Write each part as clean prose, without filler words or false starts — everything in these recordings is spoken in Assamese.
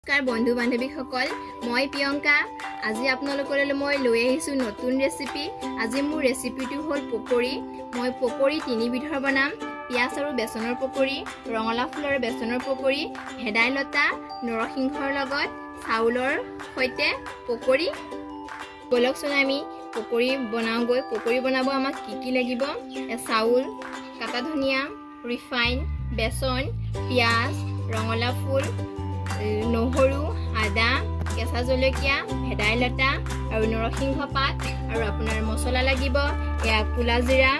নমস্কাৰ বন্ধু বান্ধৱীসকল, মই প্ৰিয়ংকা। আজি আপোনালোকলৈ মই লৈ আহিছোঁ নতুন ৰেচিপি। আজি মোৰ ৰেচিপিটো হ'ল পকৰি। মই পকৰি তিনিবিধৰ বনাম: পিঁয়াজ আৰু বেচনৰ পকৰি, ৰঙালাও ফুল আৰু বেচনৰ পকৰি, ভেদাইলতা নৰসিংহৰ লগত চাউলৰ সৈতে পকৰি। ব'লকচোন, আমি পকৰি বনাওঁগৈ। পকৰি বনাব আমাক কি কি লাগিব? চাউল, কাটা ধনিয়া, ৰিফাইন, বেচন, পিঁয়াজ, ৰঙালাও ফুল, নহৰু, আদা, কেঁচা জলকীয়া, ভেদাইলতা আৰু নৰসিংহ পাত। আৰু আপোনাৰ মছলা লাগিব এয়া ক'লা জিৰা,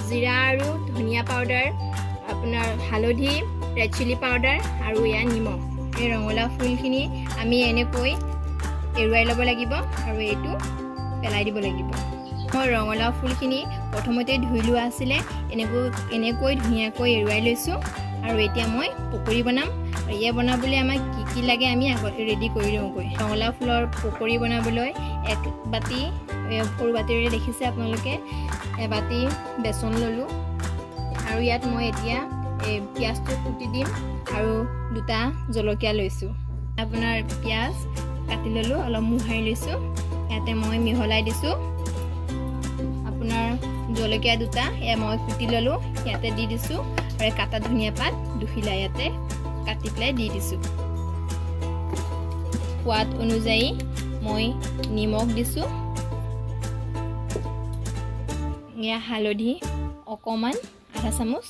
জিৰা আৰু ধনিয়া পাউডাৰ, আপোনাৰ হালধি, ৰেড চিলি পাউডাৰ আৰু এয়া নিমখ। এই ৰঙালাও ফুলখিনি আমি এনেকৈ এৰুৱাই ল'ব লাগিব আৰু এইটো পেলাই দিব লাগিব। মই ৰঙালাও ফুলখিনি প্ৰথমতে ধুই লোৱা আছিলে, এনেকৈ এনেকৈ ধুনীয়াকৈ এৰুৱাই লৈছোঁ। আৰু এতিয়া মই পকৰি বনাম। আৰু এয়া বনাবলৈ আমাক কি কি লাগে, আমি আগতে ৰেডি কৰি লওঁগৈ। ৰঙালাও ফুলৰ পকৰি বনাবলৈ এক বাতি, সৰু বাতিৰে দেখিছে আপোনালোকে, এবাতি বেচন ল'লোঁ। আৰু ইয়াত মই এতিয়া এই পিঁয়াজটো কুটি দিম আৰু দুটা জলকীয়া লৈছোঁ। আপোনাৰ পিঁয়াজ কাটি ল'লোঁ, অলপ মোহাৰি লৈছোঁ। ইয়াতে মই মিহলাই দিছোঁ। আপোনাৰ জলকীয়া দুটা এয়া মই কুটি ল'লোঁ, ইয়াতে দি দিছোঁ। আৰু কাটা ধনিয়া পাত দুখিলা ইয়াতে কাটি পেলাই দি দিছোঁ। সোৱাদ অনুযায়ী মই নিমখ দিছোঁ। এয়া হালধি অকণমান, আধা চামুচ।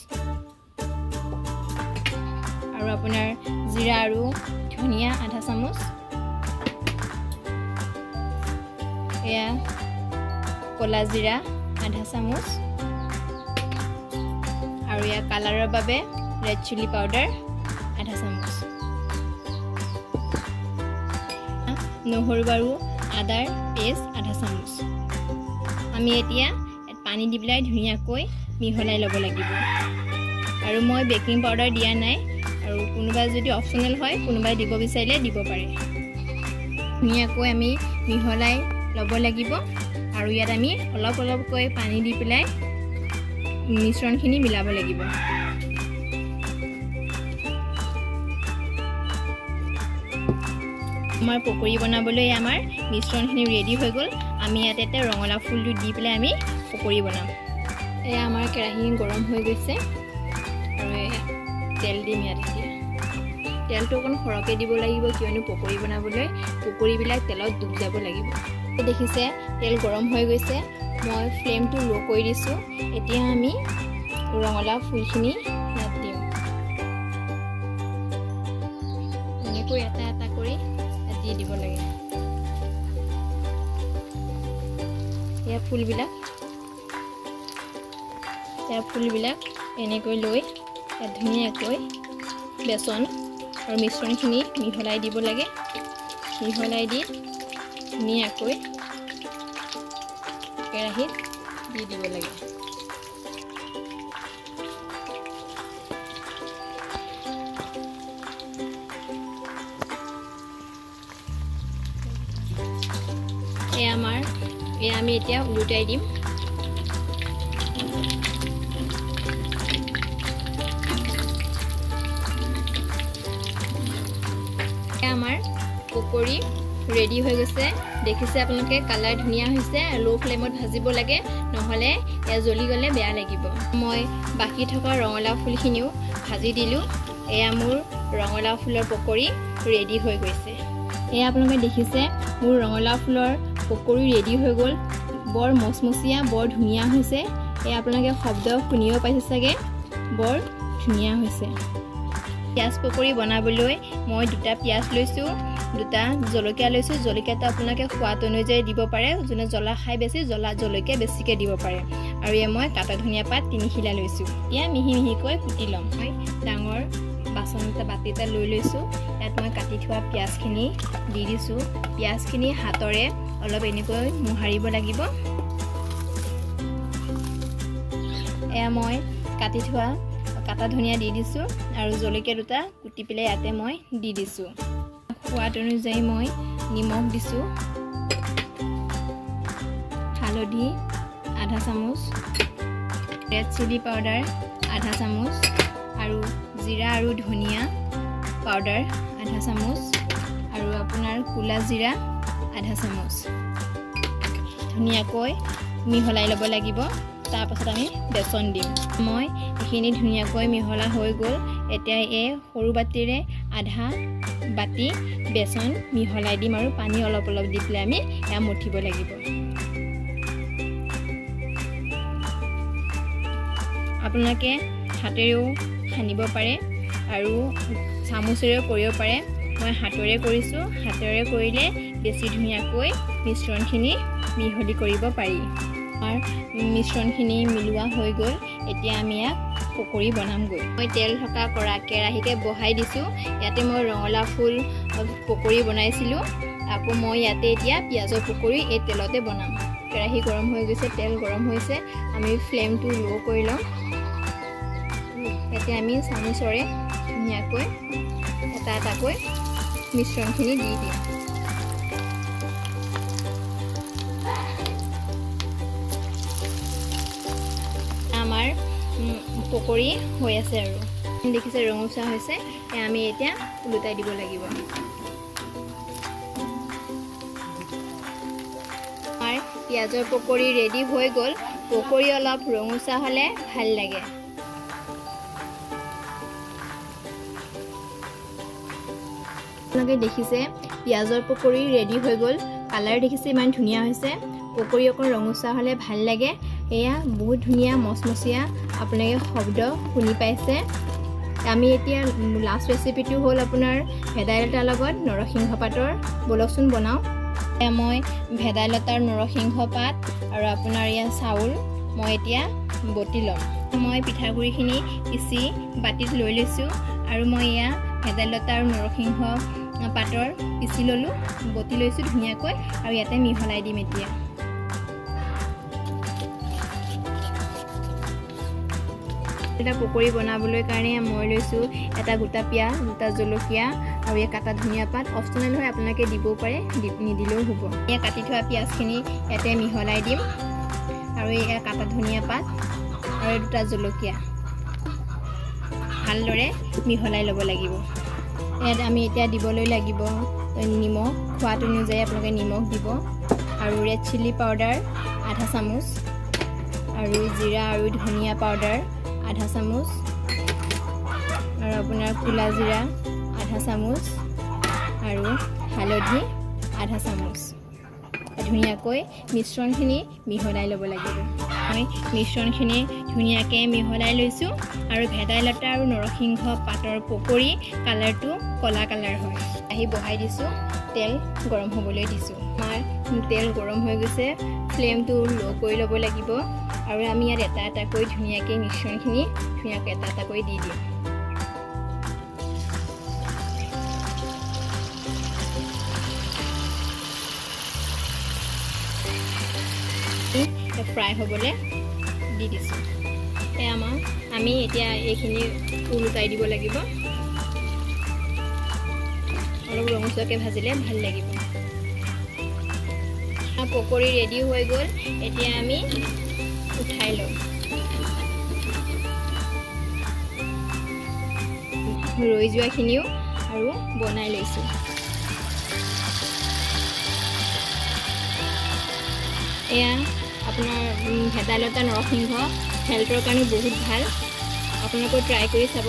আৰু আপোনাৰ জিৰা আৰু ধনিয়া আধা চামুচ। এয়া ক'লা জিৰা আধা চামুচ। আৰু ইয়াৰ কালাৰৰ বাবে ৰেড চিলি পাউডাৰ আধা চামুচ। নহৰু আৰু আদাৰ পেষ্ট আধা চামুচ। আমি এতিয়া পানী দি পেলাই ধুনীয়াকৈ মিহলাই ল'ব লাগিব। আৰু মই বেকিং পাউডাৰ দিয়া নাই। আৰু কোনোবাই যদি অপশ্যনেল হয়, কোনোবাই দিব বিচাৰিলে দিব পাৰে। ধুনীয়াকৈ আমি মিহলাই ল'ব লাগিব। আৰু ইয়াত আমি অলপ অলপকৈ পানী দি পেলাই মিশ্ৰণখিনি মিলাব লাগিব। আমাৰ পকৰি বনাবলৈ আমাৰ মিশ্ৰণখিনি ৰেডি হৈ গ'ল। আমি ইয়াতে এতিয়া ৰঙালাও ফুলটো দি পেলাই আমি পকৰি বনাম। এয়া আমাৰ কেৰাহী গৰম হৈ গৈছে আৰু এয়া তেল দিম ইয়াত এতিয়া। তেলটো অকণ সৰহকৈ দিব লাগিব, কিয়নো পকৰি বনাবলৈ পকৰিবিলাক তেলত ডুব যাব লাগিব। দেখিছে, তেল গৰম হৈ গৈছে। মই ফ্লেমটো ল' কৰি দিছোঁ। এতিয়া আমি ৰঙালাও ফুলখিনি ইয়াত দিম। এনেকৈ এটা এটা কৰি ইয়াত দি দিব লাগে। ইয়াৰ ফুলবিলাক এনেকৈ লৈ ইয়াত ধুনীয়াকৈ বেচন আৰু মিশ্ৰণখিনি মিহলাই দিব লাগে। মিহলাই দি ধুনীয়াকৈ কেৰাহীত দি দিব লাগে। এয়া আমি এতিয়া ওলোটাই দিম। এয়া আমাৰ পকৰি ৰেডি হৈ গৈছে। দেখিছে আপোনালোকে, কালাৰ ধুনীয়া হৈছে। ল' ফ্লেমত ভাজিব লাগে, নহ'লে এয়া জ্বলি গ'লে বেয়া লাগিব। মই বাকী থকা ৰঙালাও ফুলখিনিও ভাজি দিলোঁ। এয়া মোৰ ৰঙালাও ফুলৰ পকৰি ৰেডি হৈ গৈছে। এয়া আপোনালোকে দেখিছে, মোৰ ৰঙালাও ফুলৰ পকৰি ৰেডি হৈ গ'ল। বৰ মচমচীয়া, বৰ ধুনীয়া হৈছে। এয়া আপোনালোকে শব্দ শুনিও পাইছে চাগে, বৰ ধুনীয়া হৈছে। পিঁয়াজ পকৰি বনাবলৈ মই দুটা পিঁয়াজ লৈছোঁ, দুটা জলকীয়া লৈছোঁ। জলকীয়াটো আপোনালোকে সোৱাদ অনুযায়ী দিব পাৰে। যোনে জ্বলা খাই বেছি, জ্বলা জলকীয়া বেছিকৈ দিব পাৰে। আৰু এয়া মই কাটা ধনিয়া পাত তিনিখিলা লৈছোঁ। এতিয়া মিহি মিহিকৈ কুটি ল'ম। মই ডাঙৰ বাচন এটা, বাতি এটা লৈ লৈছোঁ। ইয়াত মই কাটি থোৱা পিঁয়াজখিনি দি দিছোঁ। পিঁয়াজখিনি হাতৰে অলপ এনেকৈ মোহাৰিব লাগিব। এয়া মই কাটি থোৱা কাটা ধনিয়া দি দিছোঁ আৰু জলকীয়া দুটা কুটি পেলাই ইয়াতে মই দি দিছোঁ। সোৱাদ অনুযায়ী মই নিমখ দিছোঁ, হালধি আধা চামুচ, ৰেড চিলি পাউডাৰ আধা চামুচ আৰু জিৰা আৰু ধনিয়া পাউডাৰ আধা চামুচ। ক'লা জিৰা আধা চামুচ। ধুনীয়াকৈ মিহলাই ল'ব লাগিব। তাৰপাছত আমি বেচন দিম। মই এইখিনি ধুনীয়াকৈ মিহলা হৈ গ'ল। এতিয়া এই সৰু বাতিৰে আধা বাতি বেচন মিহলাই দিম আৰু পানী অলপ অলপ দি পেলাই আমি এয়া মঠিব লাগিব। আপোনালোকে হাতেৰেও সানিব পাৰে আৰু চামুচেৰেও কৰিব পাৰে। মই হাতেৰে কৰিছোঁ। হাতেৰে কৰিলে বেছি ধুনীয়াকৈ মিশ্ৰণখিনি মিহলি কৰিব পাৰি। আমাৰ মিশ্ৰণখিনি মিলোৱা হৈ গ'ল। এতিয়া আমি ইয়াক পকৰি বনামগৈ। মই তেল থকা কেৰাহীতে বহাই দিছোঁ। ইয়াতে মই ৰঙালাও ফুল পকৰি বনাইছিলোঁ। আকৌ মই ইয়াতে এতিয়া পিঁয়াজৰ পকৰি এই তেলতে বনাম। কেৰাহী গৰম হৈ গৈছে, তেল গৰম হৈছে। আমি ফ্লেমটো ল' কৰি ল'ম। ইয়াতে আমি চামুচৰে ধুনীয়াকৈ এটা এটাকৈ মিশ্ৰণখিনি দি দিম। আমাৰ পকৰি হৈ আছে আৰু দেখিছে ৰঙচুৱা হৈছে। আমি এতিয়া ওলোটাই দিব লাগিব। আমাৰ পিঁয়াজৰ পকৰি ৰেডি হৈ গ'ল। পকৰি অলপ ৰঙচুৱা হ'লে ভাল লাগে। আপোনালোকে দেখিছে পিঁয়াজৰ পকৰি ৰেডি হৈ গ'ল। কালাৰ দেখিছে ইমান ধুনীয়া হৈছে। পকৰি অকণ ৰঙচুৱা হ'লে ভাল লাগে। এয়া বহুত ধুনীয়া মচমচীয়া, আপোনালোকে শব্দ শুনি পাইছে। আমি এতিয়া লাষ্ট ৰেচিপিটো হ'ল আপোনাৰ ভেদাইলতাৰ লগত নৰসিংহ পাতৰ। ব'লকচোন বনাওঁ। এয়া মই ভেদাইলতাৰ নৰসিংহ পাত আৰু আপোনাৰ এয়া চাউল মই এতিয়া বটি ল'ম। মই পিঠাগুড়িখিনি পিচি বাতিত লৈ লৈছোঁ আৰু মই এয়া ভেদাইলতা আৰু নৰসিংহ পাতৰ পিচি ল'লোঁ, বটি লৈছোঁ ধুনীয়াকৈ আৰু ইয়াতে মিহলাই দিম। এতিয়া এটা পকৰি বনাবলৈ কাৰণে মই লৈছোঁ এটা গোটা পিঁয়াজ, দুটা জলকীয়া আৰু এই কাটা ধনিয়া পাত। অপশ্যনেল হয়, আপোনালোকে দিবও পাৰে, নিদিলেও হ'ব। এয়া কাটি থোৱা পিঁয়াজখিনি ইয়াতে মিহলাই দিম আৰু এয়া কাটা ধনিয়া পাত আৰু দুটা জলকীয়া ভালদৰে মিহলাই ল'ব লাগিব। ইয়াত আমি এতিয়া দিবলৈ লাগিব নিমখ, সোৱাদ অনুযায়ী আপোনালোকে নিমখ দিব আৰু ৰেড চিলি পাউডাৰ আধা চামুচ আৰু জিৰা আৰু ধনিয়া পাউডাৰ আধা চামুচ আৰু আপোনাৰ ক'লা জিৰা আধা চামুচ আৰু হালধি আধা চামুচ। ধুনীয়াকৈ মিশ্ৰণখিনি মিহলাই ল'ব লাগিব। মই মিশ্ৰণখিনি ধুনীয়াকৈ মিহলাই লৈছোঁ আৰু ভেদাইলতা আৰু নৰসিংহ পাতৰ পকৰি কালাৰটো ক'লা কালাৰ হয়। আহি বহাই দিছোঁ, তেল গৰম হ'বলৈ দিছোঁ। আমাৰ তেল গৰম হৈ গৈছে। ফ্লেমটো ল' কৰি ল'ব লাগিব আৰু আমি ইয়াত এটা এটাকৈ ধুনীয়াকৈ মিশ্ৰণখিনি ধুনীয়াকৈ এটা এটাকৈ দি দিম। ফ্ৰাই হ'বলৈ দি দিছোঁ। এয়া আমি এতিয়া এইখিনি ওলোটাই দিব লাগিব। অলপ ৰঙচুৱাকৈ ভাজিলে ভাল লাগিব। পকৰি ৰেডি হৈ গ'ল। এতিয়া আমি উঠাই ল'ম। ৰৈ যোৱাখিনিও আৰু বনাই লৈছোঁ। এয়া আপোনাৰ ভেদাইলতা নৰসিংহ হেল্থৰ কাৰণেও বহুত ভাল। আপোনালোকেও ট্ৰাই কৰি চাব,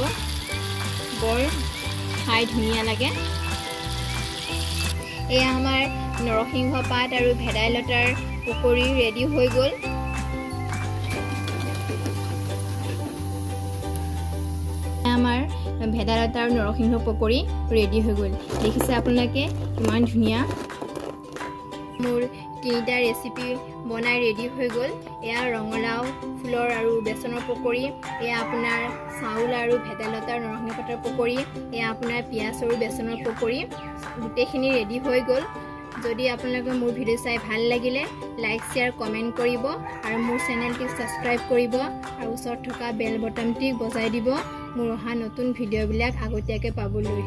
বৰ খাই ধুনীয়া লাগে। এয়া আমাৰ নৰসিংহ পাত আৰু ভেদাইলতাৰ পকৰি ৰেডি হৈ গ'ল। আমাৰ ভেদাইলতা আৰু নৰসিংহ পকৰি ৰেডি হৈ গ'ল। দেখিছে আপোনালোকে কিমান ধুনীয়া। মোৰ তিনিটা ৰেচিপি বনাই ৰেডি হৈ গ'ল। এয়া ৰঙালাও ফুলৰ আৰু বেচনৰ পকৰি, এয়া আপোনাৰ চাউল আৰু ভেদাইলতা আৰু নৰসিংহ পাতৰ পকৰি, এয়া আপোনাৰ পিঁয়াজ আৰু বেচনৰ পকৰি। গোটেইখিনি ৰেডি হৈ গ'ল। যদি আপোনালোকে মোৰ ভিডিঅ' চাই ভাল লাগিলে লাইক, শ্বেয়াৰ, কমেণ্ট কৰিব আৰু মোৰ চেনেলটি ছাবস্ক্ৰাইব কৰিব আৰু ওচৰত থকা বেল বটনটি বজাই দিব মোৰ অহা নতুন ভিডিঅ'বিলাক আগতীয়াকৈ পাবলৈ।